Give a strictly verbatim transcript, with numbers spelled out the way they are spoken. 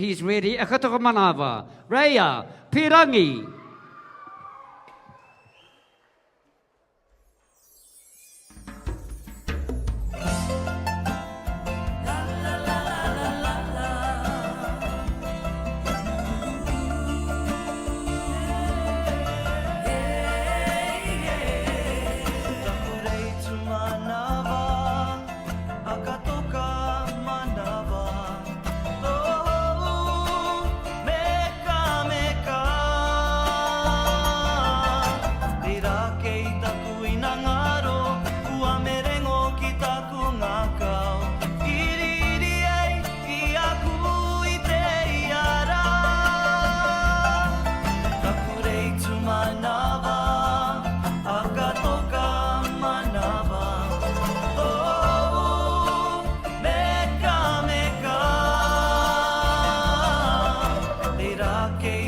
He's ready. Akatoka Manava, Raya Pirangi. Taku reitu manava, Akatoka Manava, tohu mekameka. Reira kei taku inangaro, ua merengo ki taku ngakau. Iri-iri ei, i aku i te iara. Taku reitu manava, Akatoka Manava, tohu mekameka. Reira kei